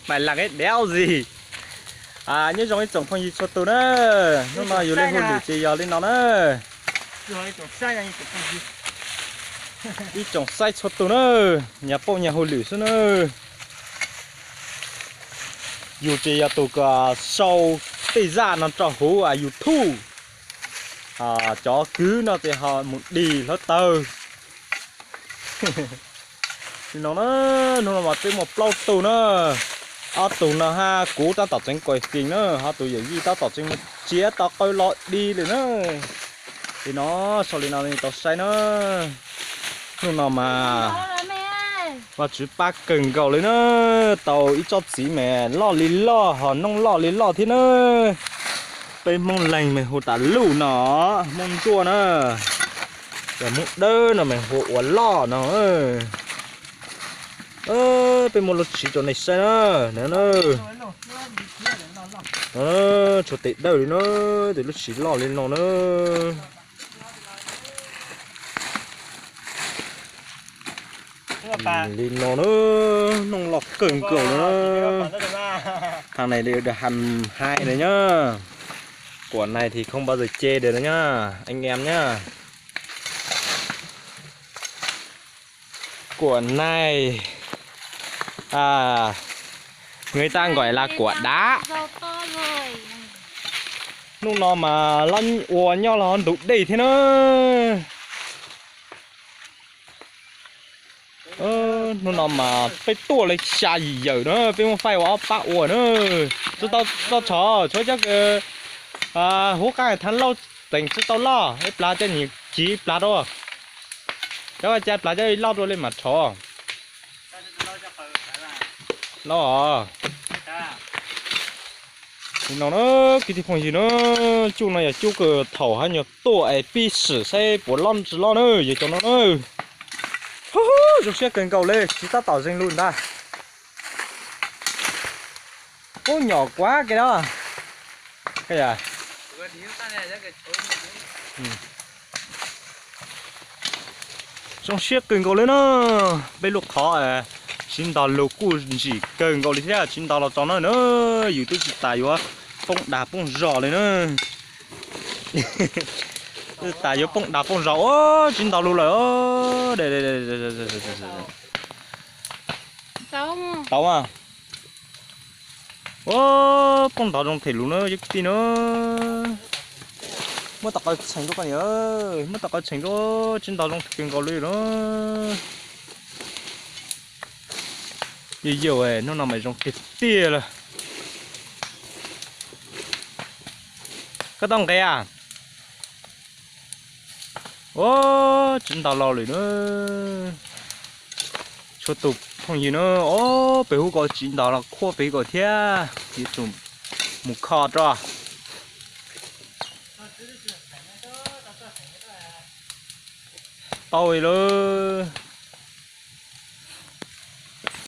Mày làm cái đéo gì. Nyob zoo ib tsoom phooj ywg txhua tus na, hnub no yus li hu lwm ces yog li no na. Ib tsoom saib txhua tus na, nyag pauj nyag hu lwm xwb na. Yus ces yog tus sau tej zaj no rau hauv YouTube. Cov kwv no ces ho mus dig hluav taws. Li no na, hnub no mas peb muaj plaub tug na, ob tug no hab kuv tab tom tseev kuas fim na, ho tus yawm yij tab tom tseev mus txiav tau qw los dig lawm na. Li no, sau li no nej tau saib na. Hnub no mas Vajtswv pab kawg nkaus li na, tau ib tsob txiv mas loj li loj ho noob loj li loj thiab na. Peb Hmoob leeg mas hu tas luj no, Hmoob ntsuab na, yog Hmoob dawb no mas hu ua loj no. Peb muaj lub txiv rau nej saib na. Tshuav tes dawb li na, tes lub txiv loj li no na. Li no na, noob loj kawg nkaus li na. Thaj neeg hais na nyab, kuam neeg thì không bao giờ chê được na nyab, anh em nhá. Kuam neeg, người ta gọi là kuam đá. Hnub no mas lawv ua nyob los ntug dej thiab na. Hnub no mas peb tuaj li xya yim yawm na, peb muab faib ua ob pab ua na. Tsis tau txog tshov, tshov cov kws huv qaab thav lauj teem tsis tau loj, ib plag coj nyiam kiv ib plag rau. Cov cai plag coj ib loj rau li mas tshov. Loj os. Li no na, kwv tij phooj ywg na, cuj no yog cuj kws thaum hab nyuag tuaj es pib swm saib puas loj tsis loj na, yog cov no na. Zoo siab kawg nkaus li, txiv tab tom zeeg lug ntag. Ub, nyom kuav ke no. Zoo siab kawg nkaus li na. Peb lub qhov txiv ntog lug kuj ntsim kawg nkaus li thiab, txiv ntog los txog no na, yus twb tsis tas yuav poob dag poob zog li na. Twb tas yuav poob dag poob zog, txiv ntog lug lawm. Tau mas. Ua, poob ntog zoo thiaj lug na cov kwv tij na. Muab tau qhov txheem rau koj niam, muab tau qhov txheem rau, txiv ntog zoo kawg nkaus li na. Yawg yawg, hnub no mas zoo tiag tiag lawm. Koj tau nqe a? Ua, txiv ntog laus lawm na. Txhua tus phooj ywg na, o, peb hu kom txiv ntog los khuab peb kom thiab, yuav tsum mus kho rau. Tau lawm.